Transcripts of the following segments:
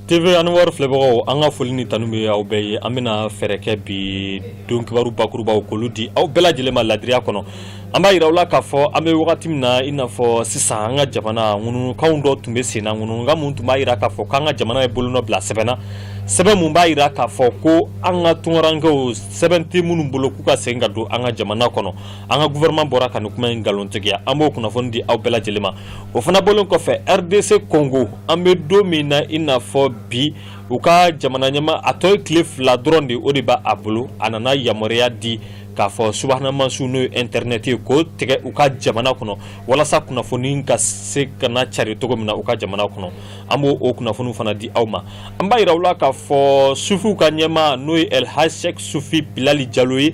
TV Anwar filɛbagaw, an ka foli ni tanu bɛ aw bɛɛ ye. An bɛna fɛɛrɛ kɛ bi don kibaru bakurubaw k'olu di aw bɛɛ lajɛlen ma ladiriya kɔnɔ. An b'a yira aw la k'a fɔ an bɛ wagati min na i n'a fɔ sisan, an ka jamana ŋununukanw dɔ tun bɛ sen na, ŋununukan mun tun b'a yira k'a fɔ k'an ka jamana ye bolonɔ bila sɛbɛn na, sɛbɛn mun b'a yira k'a fɔ ko an ka tunkarankew, sɛbɛn tɛ minnu bolo, k'u ka segin ka don an ka jamana kɔnɔ. An ka gouvernement bɔra ka nin kuma in nkalontigiya. An b'o kunnafoni di aw bɛɛ lajɛlen ma. O fana bɔlen kɔfɛ, RDC Congo, an bɛ don min na i n'a fɔ bi, u ka jamana ɲɛmaa, a tɔ ye tile 2 dɔrɔn de, o de b'a bolo. A nana yamaruya di k'a fɔ subahana mansiw, n'o ye internet ye, k'o tigɛ u ka jamana kɔnɔ walasa kunnafoni ka se ka na cari cogo min na u ka jamana kɔnɔ. An b'o o kunnafoniw fana di aw ma. An b'a yira aw la k'a fɔ sufiw ka ɲɛmaa, n'o ye El Hadj Cheikh Sufi Bilali Jalo ye,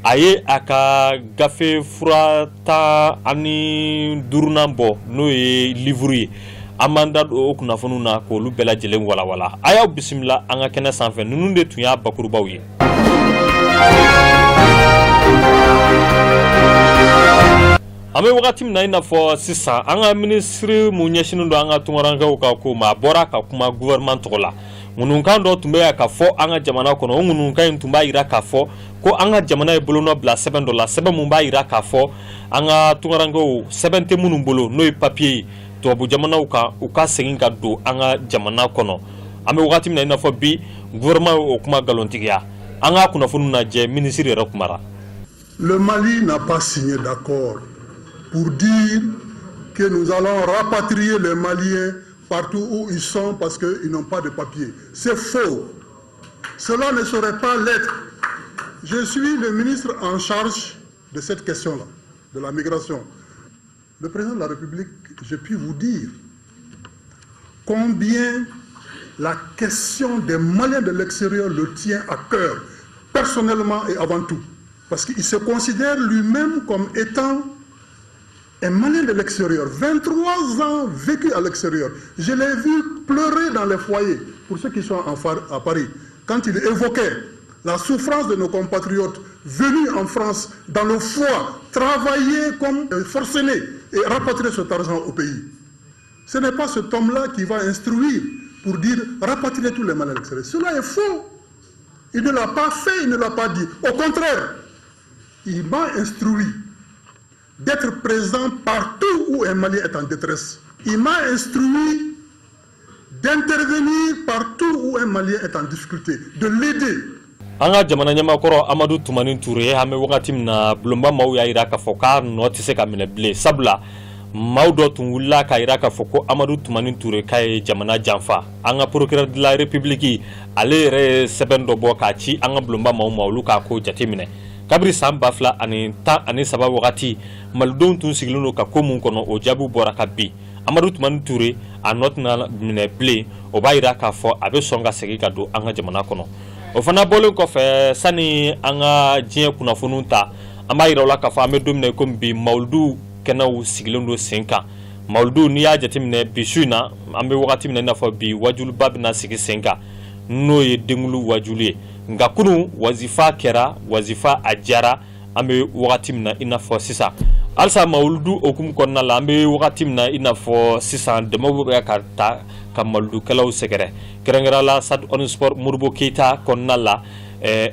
a ye a ka gafe fura 15nan bɔ, n'o ye livre ye. An b'an da don o kunnafoniw na k'olu bɛɛ lajɛlen walawala. A y'aw bisimila an ka kɛnɛ sanfɛ. Ninnu de tun y'a bakurubaw ye. An bɛ wagati min na i n'a fɔ sisan, an ka minisiri mun ɲɛsinnen don an ka tunkarankew ka ko ma, a bɔra ka kuma gouvernement tɔgɔ la. Ŋunukan dɔ tun bɛ yan ka fɔ an ka jamana kɔnɔ. O ŋunukan in tun b'a yira k'a fɔ ko an ka jamana ye bolonɔ bila sɛbɛn dɔ la, sɛbɛn mun b'a yira k'a fɔ an ka tunkarankew, sɛbɛn tɛ minnu bolo, n'o ye papiye ye tubabu jamanaw kan, u ka segin ka don an ka jamana kɔnɔ. An bɛ wagati min na i n'a fɔ bi, gouvernement ye o kuma nkalontigiya. An ka kunnafoniw lajɛ, minisiri yɛrɛ kumara. Le Mali n'a pas signé d'accord pour dire que nous allons rapatrier les Maliens partout où ils sont parce qu'ils n'ont pas de papier. C'est faux. Cela ne saurait pas l'être. Je suis le ministre en charge de cette question-là, de la migration. Le président de la République, je puis vous dire combien la question des Maliens de l'extérieur le tient à cœur, personnellement et avant tout. Parce qu'il se considère lui-même comme étant un Malien de l'extérieur, 23 ans vécu à l'extérieur. Je l'ai vu pleurer dans les foyers, pour ceux qui sont à Paris, quand il évoquait la souffrance de nos compatriotes venus en France dans le froid, travailler comme forcenés et rapatrier cet argent au pays. Ce n'est pas cet homme-là qui va instruire pour dire rapatrier tous les Maliens de l'extérieur. Cela est faux. Il ne l'a pas fait, il ne l'a pas dit. Au contraire, il m'a instruit d'être présent partout où un Malien est en détresse. Il m'a instruit d'intervenir partout où un Malien est en difficulté, de l'aider. An ka jamana ɲɛmakɔrɔ Amadu Tumani Ture, an bɛ wagati min na, bulonba maaw y'a yira k'a fɔ k'a nɔ tɛ se ka minɛ bilen, sabula maaw dɔ tun wulila k'a yira k'a fɔ ko Amadu Tumani Ture k'a ye jamana janfa. An ka procureur de la République, ale yɛrɛ ye sɛbɛn dɔ bɔ k'a ci an ka bulonba maaw ma, olu k'a ko jateminɛ. Kabiri san 2013 wagati, malidenw tun sigilen don ka ko mun kɔnɔ, o jaabiw bɔra ka bin. Amadu Tumani Ture, a nɔ tɛna minɛ bilen. O b'a yira k'a fɔ a bɛ sɔn ka segin ka don an ka jamana kɔnɔ. O fana bɔlen kɔfɛ, sani an ka diɲɛ kunnafoniw ta, an b'a yira u la k'a fɔ an bɛ don min na komi bi, mawuludu kɛnɛw sigilen don sen kan. Mawuludu, n'i y'a jateminɛ bi su in na, an bɛ wagati min na i n'a fɔ bi, wajuliba bɛna sigi sen kan, n'o ye denkulu wajulu ye. Nka kunun wazifa kɛra, wazifa a diyara. An bɛ wagati min na i n'a fɔ sisan, halisa mawuludu hukumu kɔnɔna la, an bɛ wagati min na i n'a fɔ sisan, dɛmɛw bɛ ka ta ka mawuludukɛlaw sɛgɛrɛ, kɛrɛnkɛrɛn la stade Omnisport Modibo Keyita kɔnɔna la.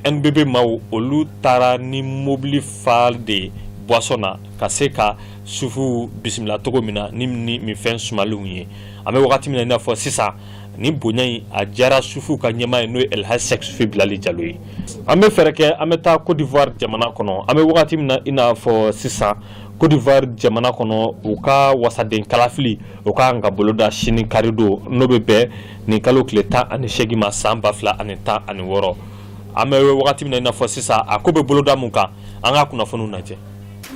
NBB maaw, olu taara ni mobili fa de boisson na ka se ka sufuw bisimila cogo min na ni minfɛn sumalenw ye. An bɛ wagati min na i n'a fɔ sisan, ni bonya in a diyara sufuw ka ɲɛmaa ye, n'o ye El Hadj Cheick Sufi Bilali Jalo ye. An bɛ fɛɛrɛ kɛ, an bɛ taa Côte d'Ivoire jamana kɔnɔ. An bɛ wagati min na i n'a fɔ sisan, Côte d'Ivoire jamana kɔnɔ, u ka wasaden kalafili, o ka kan ka boloda sini karidon, n'o bɛ bɛn nin kalo tile 18 ma, san 2016. An bɛ wagati min na i n'a fɔ sisan, a ko bɛ boloda mun kan, an ka kunnafoniw lajɛ.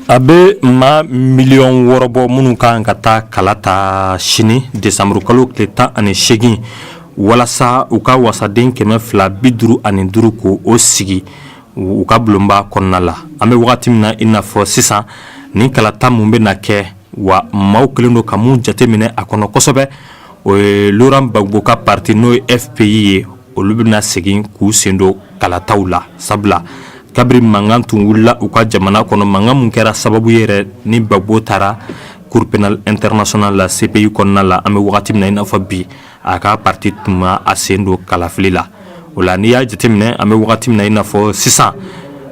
A bɛ maa miliyɔn 6 bɔ minnu kan ka taa kala ta sini desanburu kalo tile 18, walasa u ka wasaden 255 ko o sigi u ka bulonba kɔnɔna la. An bɛ wagati min na i n'a fɔ sisan, nin kalata mun bɛ na kɛ wa, maaw kɛlen don ka mun jateminɛ a kɔnɔ kosɛbɛ, o ye Laurent Gbagbo ka parti, n'o ye FPI ye, olu bɛna segin k'u sen don kalataw la, sabula kabiri mankan tun wulila u ka jamana kɔnɔ, mankan mun kɛra sababu ye yɛrɛ ni Gbagbo taara Cour pénale internationale la, CPI kɔnɔna la. An bɛ wagati min na i n'a fɔ bi, A ka parti tun ma a sen don kalafili la. O la, n'i y'a jateminɛ, an bɛ wagati min na i n'a fɔ sisan,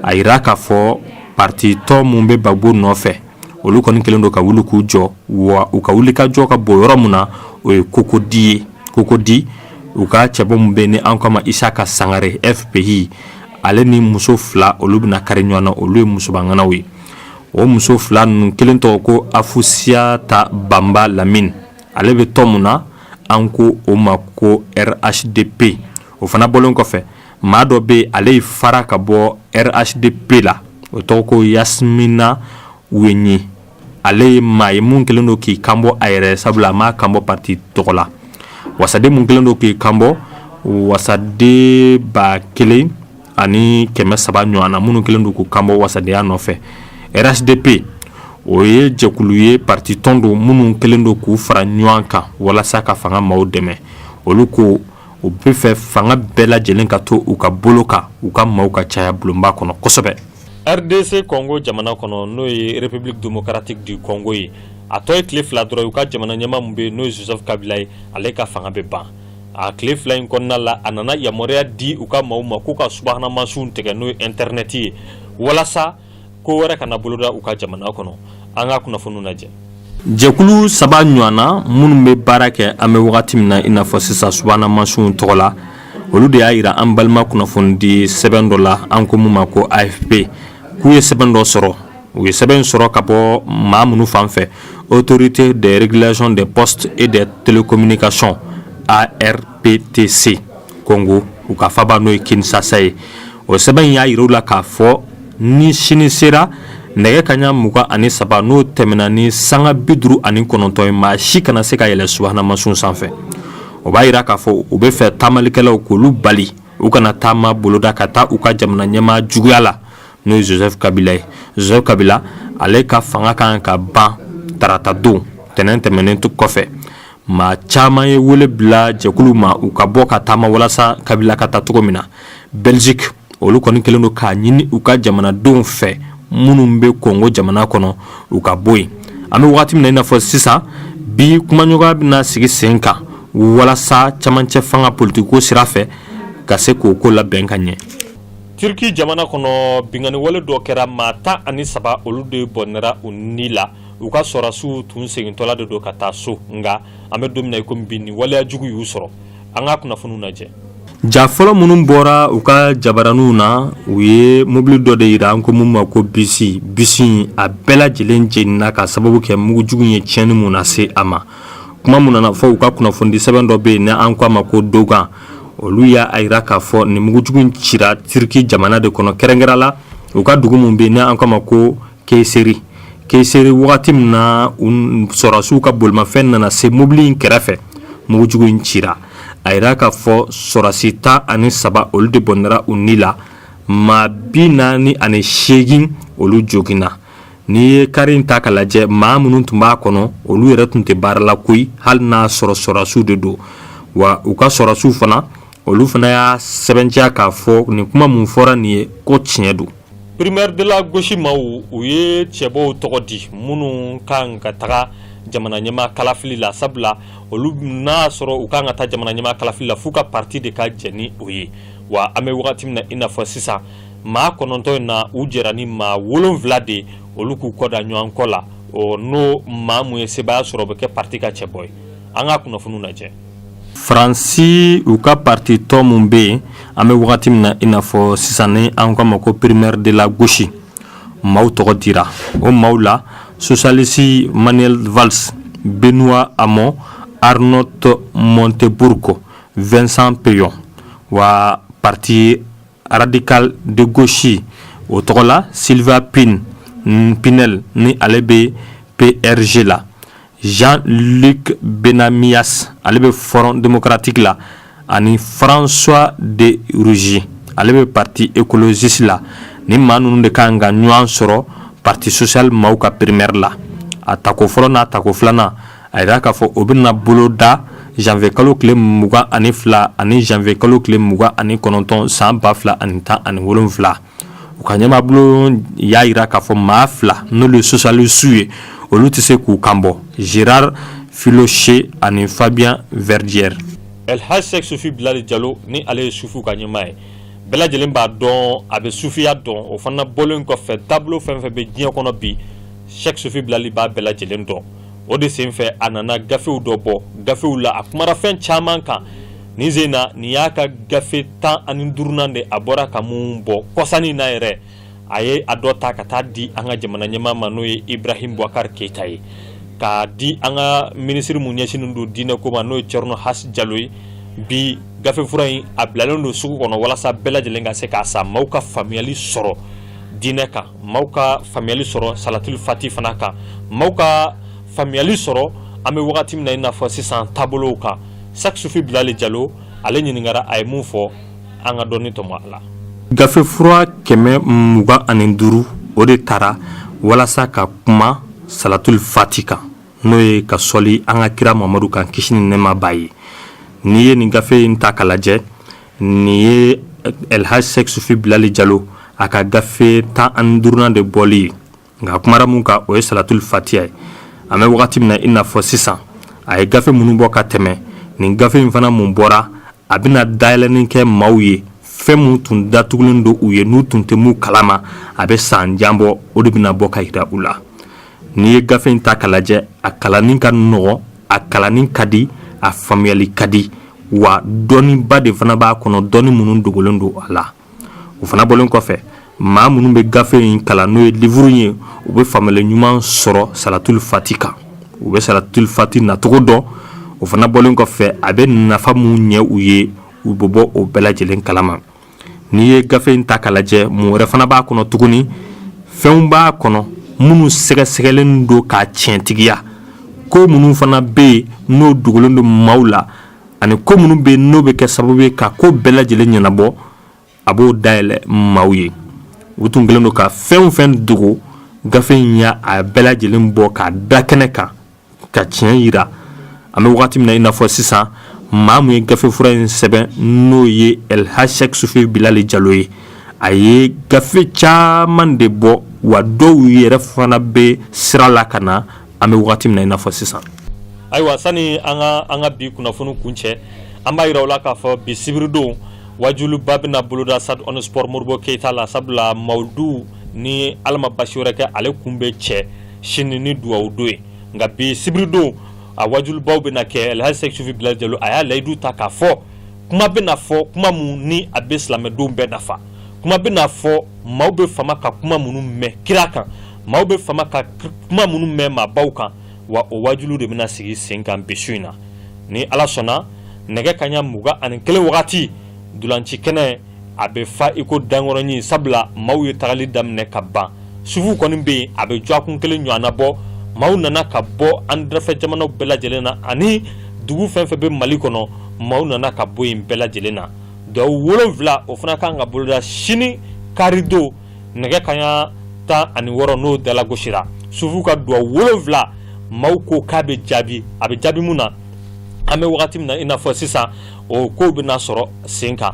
a yira k'a fɔ parti tɔ mun bɛ Gbagbo nɔfɛ, olu kɔni kɛlen don ka wuli k'u jɔ. Wa u ka wuli ka jɔ ka bɔ yɔrɔ min na, o ye Cocody ye. Cocody, u ka cɛbɔ min bɛ ni an k'a ma Isaka Sangare, FPI, ale ni muso fila, olu bɛna kari ɲɔgɔn na. Olu ye musobaŋanaw ye. O muso fila ninnu, kelen tɔgɔ ko Afusiata Banba Lamine, ale bɛ tɔn mun na, an ko o ma ko RHDP. O fana bɔlen kɔfɛ, maa dɔ bɛ yen, ale ye fara ka bɔ RHDP la, o tɔgɔ ko Yasmina Weɲi. Ale ye maa ye mun kɛlen don k'i kanbɔ a yɛrɛ, sabula a m'a kanbɔ parti tɔgɔ la. Wasaden mun kɛlen don k'i kanbɔ, wasaden 1300 ɲɔgɔn na minnu kɛlen don k'u kanbɔ wasadenya nɔfɛ. RHDP, o ye jɛkulu ye, parti tɔn don minnu kɛlen don k'u fara ɲɔgɔn kan walasa ka fanga maaw dɛmɛ. Olu ko u bɛ fɛ fanga bɛɛ lajɛlen ka to u ka bolo kan, u ka maaw ka caya bulonba kɔnɔ kosɛbɛ. RDC Congo jamana kɔnɔ, n'o ye République démocratique du Congo ye, a tɔ ye tile 2 dɔrɔn, u ka jamana ɲɛmaa min bɛ yen, n'o ye Joseph Kabila ye, ale ka fanga bɛ ban. A tile 2 in kɔnɔna la, a nana yamaruya di u ka maaw ma k'u ka subahana mansinw tigɛ, n'o ye internet ye, walasa ko wɛrɛ kana boloda u ka jamana kɔnɔ. An ka kunnafoniw lajɛ. Jɛkulu saba ɲɔgɔn na minnu bɛ baara kɛ an bɛ wagati min na i n'a fɔ sisan subahana mansinw tɔgɔ la, olu de y'a yira an balima kunnafonidi sɛbɛn dɔ la, an ko mun ma ko AFP, k'u ye sɛbɛn dɔ sɔrɔ. U ye sɛbɛn sɔrɔ ka bɔ maa minnu fan fɛ, Autorité de régulation des postes et des télécommunications, ARPTC Congo, u ka faba n'o ye Kinshasa ye. O sɛbɛn y'a yira u la k'a fɔ ni sini sera nɛgɛ kaɲa 23, n'o tɛmɛna ni sanga 59 ye, maa si kana se ka yɛlɛ subahana mansinw sanfɛ. O b'a yira k'a fɔ u bɛ fɛ taamalikɛlaw k'olu bali u kana taama boloda ka taa u ka jamana ɲɛmaa juguya la, n'o ye Joseph Kabila ye. Joseph Kabila, ale ka fanga kan ka ban tarata don, tɛnɛn tɛmɛnen kɔfɛ. Maa caman ye wele bila jɛkulu ma u ka bɔ ka taama walasa Kabila ka taa cogo min na. Belgique, olu kɔni kɛlen don k'a ɲini u ka jamanadenw fɛ minnu bɛ Kongo jamana kɔnɔ, u ka bɔ yen. An bɛ wagati min na i n'a fɔ sisan, bi kumaɲɔgɔnya bɛna sigi sen kan walasa camancɛ fanga politiko sira fɛ ka se k'o ko labɛn ka ɲɛ. Turki jamana kɔnɔ, binkanni wale dɔ kɛra, maa 13, olu de bɔnɛra u ni la. U ka sɔrɔdasiw tun segintɔla de don ka taa so, nka an bɛ don min na i komi bi, nin waleya jugu y'u sɔrɔ. An ka kunnafoniw lajɛ. Ja fɔlɔ minnu bɔra u ka jabaraninw na, u ye mobili dɔ de yira, an ko mun ma ko bisi. Bisi a bɛɛ lajɛlen jenina ka sababu kɛ mugujugu ye tiɲɛni mun na se a ma. Kuma mun nana fɔ, u ka kunnafonidi sɛbɛn dɔ bɛ yen ni an ko a ma ko Dogan, olu y'a yira k'a fɔ nin mugujugu in cira Turki jamana de kɔnɔ, kɛrɛnkɛrɛn la u ka dugu mun bɛ yen ni an ko a ma ko Kayseri. Kayseri, wagati min na sɔrɔdasiw ka bolimafɛn nana se mobili in kɛrɛfɛ, mugujugu in cira. A yira k'a fɔ sɔrɔdasi 13, olu de bɔnɛra u ni la, maa 48, olu joginna. N'i ye kari in ta ka lajɛ, maa minnu tun b'a kɔnɔ, olu yɛrɛ tun tɛ baara la koyi, hali n'a sɔrɔ sɔrɔdasiw de don. Wa u ka sɔrɔdasiw fana, olu fana y'a sɛbɛntiya k'a fɔ nin kuma mun fɔra nin ye ko tiɲɛ don. Primaire de la gauche maaw, u ye cɛbɔw tɔgɔ di minnu kan ka taga jamana ɲɛmaa kalafili la, sabula olu n'a sɔrɔ u kan ka taa jamana ɲɛmaa kalafili la, f'u ka parti de ka jɛ ni o ye. Wa an bɛ wagati min na i n'a fɔ sisan, maa 9 in na, u jɛra ni maa 7 de, olu k'u kɔ da ɲɔgɔn kɔ la. O n'o maa mun ye sebaaya sɔrɔ, o bɛ kɛ parti ka cɛbɔ ye. An ka kunnafoniw lajɛ. Faransi, u ka parti tɔ mun bɛ yen an bɛ wagati min na i n'a fɔ sisan ni an k'a ma ko Primaire de la gauche, maaw tɔgɔ dira o maaw la: socialiste Manuel Valls, Benoît Hamon, Arnaud Montebourg, Vincent Peillon. Wa parti radical de gauche, o tɔgɔ la Sylvie Pinel, ni ale bɛ PRG la, Jean-Luc Benamias, ale bɛ Front démocratique la, ani François de Rugy, ale bɛ parti écologiste la. Ni maa ninnu de kan ka ɲɔgɔn sɔrɔ parti social maaw ka primaire la. A tako fɔlɔ n'a tako filanan, a yira k'a fɔ o bɛna bolo da janvier kalo tile 22 ani janvier kalo tile 29 san 2017. U ka ɲɛmaabulon y'a yira k'a fɔ maa fila, n'olu ye socialiste ye, olu tɛ se k'u kan bɔ, Gérard Filoche ani Fabien Verdier. El Hadj Sɛk Sufi Bilali Jalo, ni ale ye sufiw ka ɲɛmaa ye, bɛɛ lajɛlen b'a dɔn, a bɛ sufiya dɔn. O fana bɔlen kɔfɛ, taabolo fɛn fɛn bɛ diɲɛ kɔnɔ bi, Sɛk Sufi Bilali b'a bɛɛ lajɛlen dɔn. O de senfɛ, a nana gafew dɔ bɔ. Gafew la, a kumara fɛn caman kan. Nin sen na, nin y'a ka gafe 15nan de. A bɔra ka mun bɔ kɔsannin na yɛrɛ, a ye a dɔ ta ka taa di an ka jamana ɲɛmaa ma, n'o ye Ibrahim Boubacar Keita ye, k'a di an ka minisiri mun ɲɛsinnen don diinɛ ko ma, n'o ye Thierno Has Jalo ye. Bi gafefura in, a bilalen don sugu kɔnɔ walasa bɛɛ lajɛlen ka se k'a san, maaw ka faamuyali sɔrɔ diinɛ kan, maaw ka faamuyali sɔrɔ salatul fati fana kan, maaw ka faamuyali sɔrɔ an bɛ wagati min na i n'a fɔ sisan taabolow kan. Sɛk Sufi Bilali Jalo, ale ɲininkara, a ye mun fɔ, an ka dɔɔni tɔmɔ a la. Gafefura 125, o de tara walasa ka kuma salatul fati kan, n'o ye ka sɔli an ka kira Mamadu kan, kisi ni nɛɛma b'a ye. N'i ye nin gafe in ta ka lajɛ, nin ye El Hadj Sɛk Sufi Bilali Jalo a ka gafe 15nan de bɔli ye. Nka a kumara mun kan, o ye salatul fatiya ye. An bɛ wagati min na i n'a fɔ sisan, a ye gafe minnu bɔ ka tɛmɛ, nin gafe in fana mun bɔra, a bɛna dayɛlɛnni kɛ maaw ye. Fɛn mun tun datugulen don u ye, n'u tun tɛ mun kalama a bɛ san jan bɔ, o de bɛna bɔ ka yira u la. N'i ye gafe in ta ka lajɛ, a kalanni ka nɔgɔn, a kalanni ka di, a faamuyali ka di, wa dɔnniba de fana b'a kɔnɔ, dɔnni minnu dogolen don a la. O fana bɔlen kɔfɛ, maa minnu bɛ gafe in kalan, n'o ye livre ye, u bɛ faamuyali ɲuman sɔrɔ salatul fati kan, u bɛ salatul fati nacogo dɔn. O fana bɔlen kɔfɛ, a bɛ nafa mun ɲɛ u ye, u bɛ bɔ o bɛɛ lajɛlen kalama. N'i ye gafe in ta ka lajɛ, mun wɛrɛ fana b'a kɔnɔ tuguni? Fɛnw b'a kɔnɔ minnu sɛgɛsɛgɛlen don k'a tiɲɛtigiya, ko minnu fana bɛ yen n'o dogolen don maaw la, ani ko minnu bɛ yen n'o bɛ kɛ sababu ye ka ko bɛɛ lajɛlen ɲɛnabɔ, a b'o dayɛlɛ maaw ye. U tun kɛlen don ka fɛn o fɛn dogo, gafe in y'a bɛɛ lajɛlen bɔ k'a da kɛnɛ kan ka tiɲɛ yira. An bɛ wagati min na i n'a fɔ sisan, maa mun ye gafefura in sɛbɛn, n'o ye El Hadj Sɛk Sufi Bilali Jalo ye, a ye gafe caman de bɔ, wa dɔw yɛrɛ fana bɛ sira la ka na an bɛ wagati min na i n'a fɔ sisan. Ayiwa, sani an ka bi kunnafoni kuncɛ, an b'a yira u la k'a fɔ bi sibiridon, wajuliba bɛna boloda stade Omnisports Modibo Keyita la, sabula mawudu ni Ala ma basi wɛrɛ kɛ, ale kun bɛ cɛ sini ni duwawu don ye. Nka bi sibiridon, a wajulibaw bɛna kɛ. El Hadj Sɛk Sufi Bilali Jalo, a y'a layidu ta k'a fɔ kuma bɛna fɔ, kuma mun ni a bɛ silamɛdenw bɛɛ nafa, kuma bɛna fɔ, maaw bɛ fama ka kuma minnu mɛn kira kan, maaw bɛ fama ka kuma minnu mɛn maabaw kan. Wa o wajulu de bɛna sigi sen kan bi su in na, ni Ala sɔnna, nɛgɛ kaɲa 21 wagati. Dulanci kɛnɛ, a bɛ fa i ko dankɔrɔnin, sabula maaw ye tagali daminɛ ka ban. Sufuw kɔni bɛ yen, a bɛ dɔgɔkun kelen ɲɔgɔnna bɔ. Maaw nana ka bɔ an dafɛ jamanaw bɛɛ lajɛlen na, ani dugu fɛn fɛn bɛ Mali kɔnɔ, maaw nana ka bɔ yen bɛɛ lajɛlen na. Duwawu 7, o fana kan ka boloda sini karidon nɛgɛ kaɲa 16, n'o dalagosira. Sufuw ka duwawu 7, maaw ko k'a bɛ jaabi. A bɛ jaabi mun na, an bɛ wagati min na i n'a fɔ sisan, o kow bɛna sɔrɔ sen kan.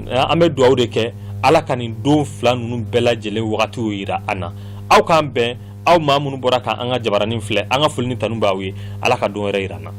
An bɛ dugawu de kɛ, Ala ka nin don fila ninnu bɛɛ lajɛlen wagatiw yira an na. Aw k'an bɛn. Aw maa minnu bɔra k'an ka jabaranin filɛ, an ka foli ni tanu b'aw ye. Ala ka don wɛrɛ yira an na.